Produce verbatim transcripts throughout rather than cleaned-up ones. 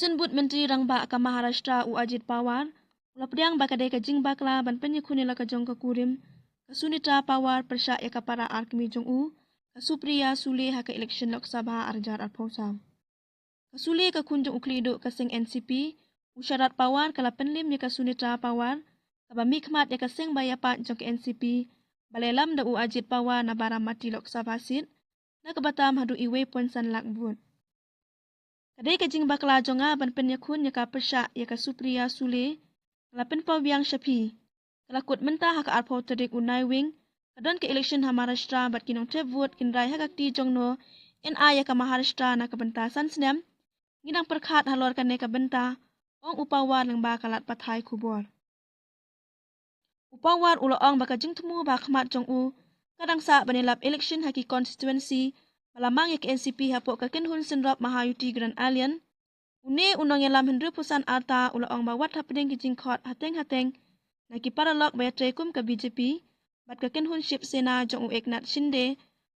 Shnong Bud Myntri Rangbah ka Maharashtra u Ajit Pawar u la pdiang ba ka dei ka jingbakla ban pynïakhun ïa la ka jong ka kurim ka Sunita Pawar pyrshah ïa ka para arkmie jong u ka Supriya Sule ha ka election Lok Sabha ar hajar arphew saw. Ka Sule ka khun jong u khlieh duh ka seng N C P u Sharad Pawar ka la pynlem ïa ka Sunita Pawar kaba mihkhmat ïa ka seng ba ïapait jong ka N C P ba la ïalam da u Ajit Pawar na Baramati Lok Sabha seat na kaba tam haduh iwei point san lak vote. Ka dei ka jingbakla jong nga ban pynïakhun ïa ka pyrshah ïa ka Supriya Sule. Ka la pynpaw biang sha phi. Ka la kut mynta ha ka arphew tarik u Naiwieng ka don ka election ha Maharashtra bad ki nongthep vote kin rai ha ka kti jong no. Yn ai ïa ka Maharashtra na ka bynta san snem. Ngi dang pyrkhat halor kane ka bynta, ong u Pawar lyngba ka lad pathai khubor. U Pawar u la ong ba ka jingthmu ba khmat jong u ka dang sah ban ïalap election ha ki constituency ba la mang ïa ka N C P hapoh ka kynhun synrop Mahayuti Grand Alliance. Une u nongïalam hynriewphew san arta u la ong ba wat hapdeng ki jingkhot hateng hateng na ki paralok ba ïatrei kum ka B J P bad ka kynhun Shiv Sena jong u Eknath Shinde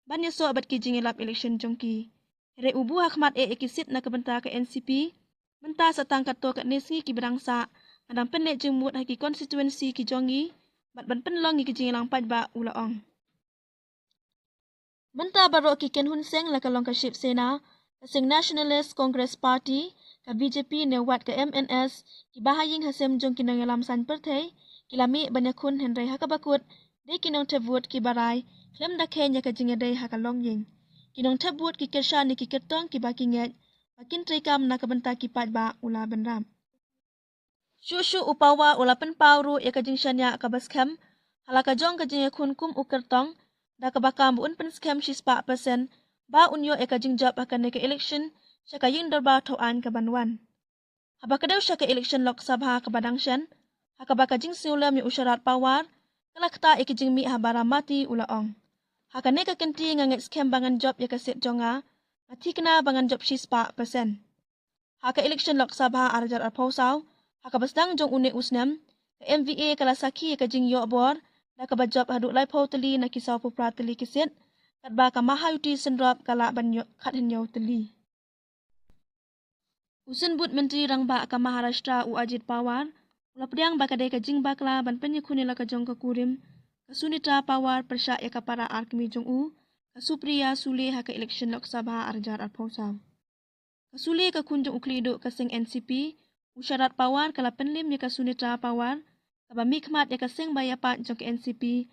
ban ïasoh bad ki jingïalap election jong ki. Hynrei u buh ha khmat eh ïa ki seat na ka bynta ka N C P. Mynta sa tang katto katne sngi kiba dang sah, nga dang pynleit jingmut ha ki constituency ki jong ngi bad ban pynlong ïa ki jingïalang paidbah, u la ong. Mynta baroh ki kynhun seng, la ka long ka Shiv Sena, ka seng Nationalist Congress Party, ka B J P ne wat ka M N S, kiba ha ïing ha sem jong ki nongïalam saiñ pyrthei ki la mih ban ïakhun, hynrei ha kaba kut dei ki nongthep vote kiba rai khlem da kheiñ ïa ka jingïadei ha ka longïing. Ki nongthep vote ki kyrshan ïa ki kyrtong kiba ki ngeit ba kin treikam na ka bynta ki paidbah, u la bynrap. Shuh shuh u Pawar u la pynpaw ruh ïa ka jingshaniah kaba skhem ha la ka jong ka jingïakhun kum u kyrtong, da kaba kam ba un pynskhem shispah percent ba un ïoh ïa ka jingjop ha kane ka election sha ka ïing dorbar thaw aiñ kaban wan. Haba ka dei sha ka election Lok Sabha kaba dang shen, ha kaba ka jingsngewlem ïa u Sharad Pawar ka la ktah ïa ki jingmih ha Baramati, u la ong. Ha kane ka kynti nga ngeit skhem ba ngan jop ïa ka seat jong nga, nga thikna ba ngan jop shispah percent. Ha ka election Lok Sabha ar hajar arphew saw, ha kaba sdang jong une u snem, ka M V A ka la sakhi ïa ka jingïoh bor da kaba jop haduh laiphew tylli na ki sawphew phra tylli ki seat, katba ka Mahayuti synrop ka lah ban ïoh khathynñiew tylli. U Shnong Bud Myntri Rangbah ka Maharashtra u Ajit Pawar u la pdiang ba ka dei ka jingbakla ban pynïakhun ïa la ka jong ka kurim ka Sunita Pawar pyrshah ïa ka para arkmie jong u ka Supriya Sule ha ka election Lok Sabha ar hajar arphew saw. Ka Sule ka khun jong u khlieh duh ka seng N C P u Sharad Pawar ka la pynlem ïa ka Sunita Pawar kaba mihkhmat ïa ka seng ba ïapait jong ka N C P